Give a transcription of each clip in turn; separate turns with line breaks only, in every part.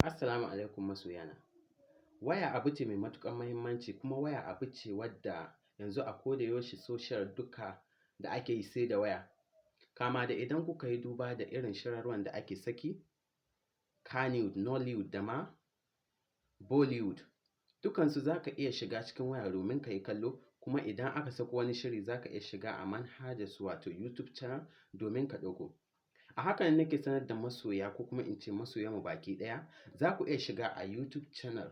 Assalamu alaikum masoyana. Waya abu ce mai matuƙar muhimmanci, kuma waya abu ce wadda yanzu a koda yaushe social duka da ake yi sai da waya. Kama da idan kuka yi duba da irin shirarwan da ake saki, Kannywood, Nollywood da ma Bollywood, dukansu za ka iya shiga cikin waya domin ka yi kallo. Kuma idan aka sako wani shiri, za ka iya shiga a manhajarsu, wato YouTube channel, domin ka ɗauko. A haka ne nake sanar da masoya, ko kuma in ce masoyanmu baki ɗaya, za ku iya shiga a YouTube channel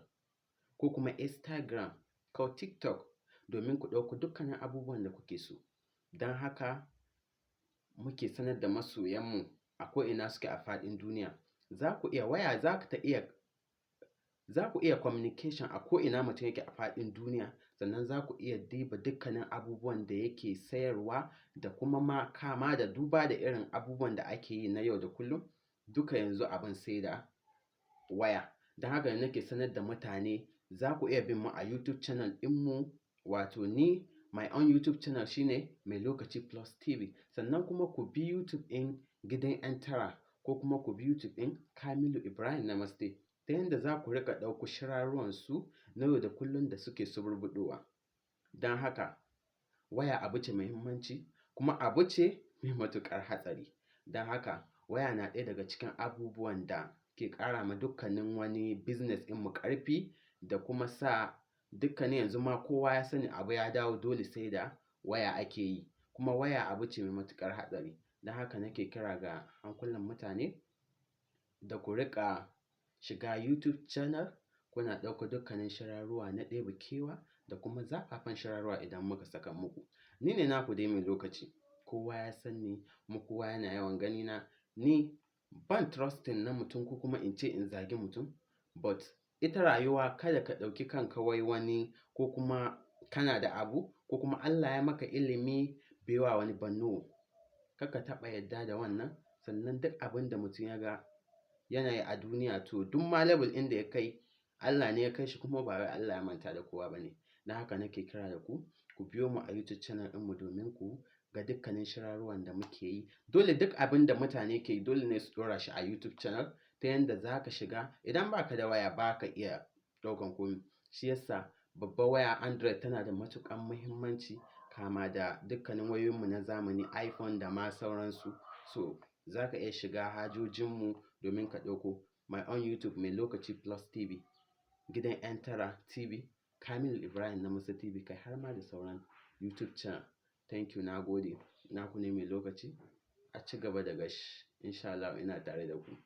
ko kuma Instagram ko TikTok domin ku ɗauko dukkanin abubuwan da kuke so. Don haka muke sanar da masoyanmu a ko'ina suke a faɗin duniya. Za ku iya waya, za ta iya, za ku iya communication a ko'ina mutum yake a faɗin duniya. Sannan za ku iya diba dukkanin abubuwan da yake sayarwa da kuma ma kama da duba da irin abubuwan da ake yi na yau da kullum. Duka yanzu abin sai da waya. Don haka ne nake sanar da mutane za ku iya bin mu a YouTube channel ɗinmu, wato ni, my own YouTube channel shine Mai Lokaci Plus TV. Sannan kuma ku bi YouTube ɗin Gidan 'Yan Tara, ko kuma ku bi YouTube ɗin Kamilu Ibrahim Namaste, ta yanda za ku riƙa ɗauko shirarruwansu na yau da kullum da suke suburbuɗowa. Don haka waya abu ce muhimmanci, kuma abu ce mai matuƙar hatsari. Don haka waya na ɗaya daga cikin abubuwan da ke ƙara ma dukkanin wani business ɗinmu ƙarfi, da kuma sa dukkanin yanzu ma kowa ya sani abu ya dawo dole sai da waya ake yi. Kuma waya abu ce mai matuƙar hatsari. Don haka nake kira ga hankulan mutane da ku riƙa shiga YouTube channel kuna ɗauko dukkanin shirarruwa na ɗebe kewa da kuma zafafan shirarruwa idan muka saka muku. Ni ne naku dai Mai Lokaci. Kowa ya san ni, kuma kowa yana yawan ganina. Ni ban trusting na mutum, ko kuma in ce in zagi mutum, but ita rayuwa, kada ka ɗauki kanka wai wani, ko kuma kana da abu, ko kuma Allah ya maka ilimi bai wa wani ba, no. Kar ka taɓa yadda da wannan. Sannan duk abin da mutum ya ga yana yi a duniya, to duk ma level ɗin da ya kai, Allah ne ya kai shi, kuma ba wai Allah ya manta da kowa ba ne. Don haka nake kira da ku, ku biyo mu a YouTube channel ɗinmu domin ku ga dukkanin shirarruwan da muke yi. Dole duk abin da mutane ke yi, dole ne su ɗora shi a YouTube channel, ta yanda za ka shiga idan ba ka da waya ba ka iya ɗaukan komi. Shi yasa babbar waya Android tana da matuƙar muhimmanci, kama da dukkanin wayoyinmu na zamani, iPhone da ma sauransu. So za ka iya shiga hajojinmu domin ka ɗauko my own YouTube Mai Lokaci Plus TV, Gidan 'Yan Tara TV, Kamilu Ibrahim Namaste TV, kai har ma da sauran YouTube channel. Thank you, na gode. Naku ne Mai Lokaci. A ci gaba da gashi. In sha Allah ina tare da ku.